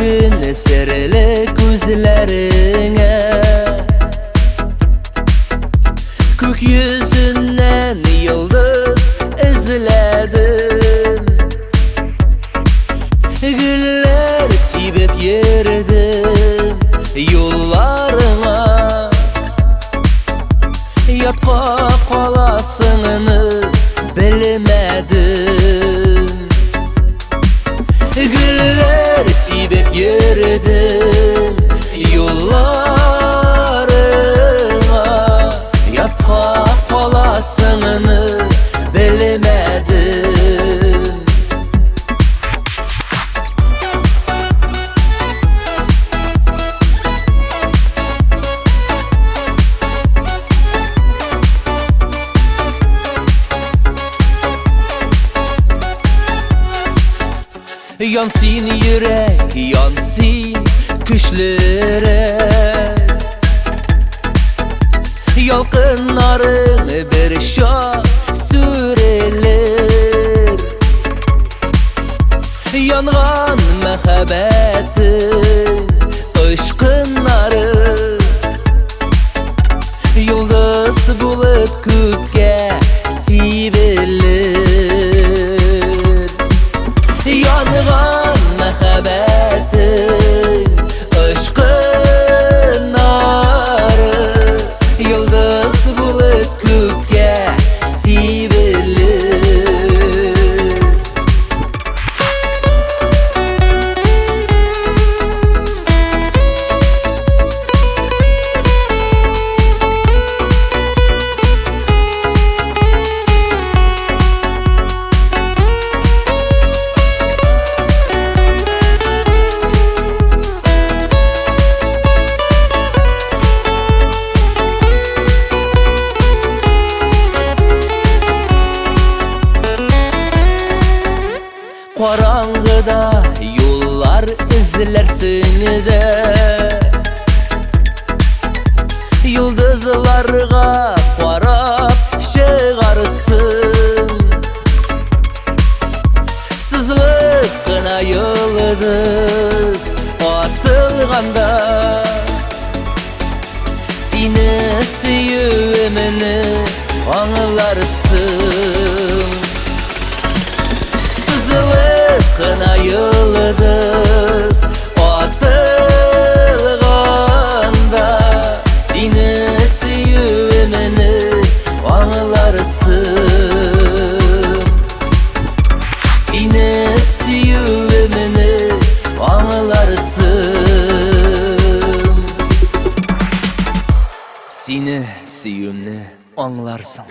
өчен серле күзләреңә. Күк йөзеннән йолдыз эзләдем, Гөлләр сибеп йөрдем юлларыңа. Ятка каласыңны белмәдем, Гөлләр сибеп йөрдем юлларыңа. Ятка каласыңны белмәдем. Ян син, йөрәк, ян син, көчлерәк. Ялкыннарың бер чак сүрелер. Янган мәхәббәтең очкыннары Йолдыз булып күккә сибелер. Янган мәхәббәтең очкыннары Йолдыз булып күккә сибелер. Караңгыда юллар эзләрсең дә, Йолдызларга карап чыгарсың. Сызылып кына йолдыз атылганда, Сине сөюемне аңларсың. Сызылып кына йолдыз атылганда, Сине сөюемне аңларсың. Сине сөюемне аңларсың. Сине сөюемне аңларсың.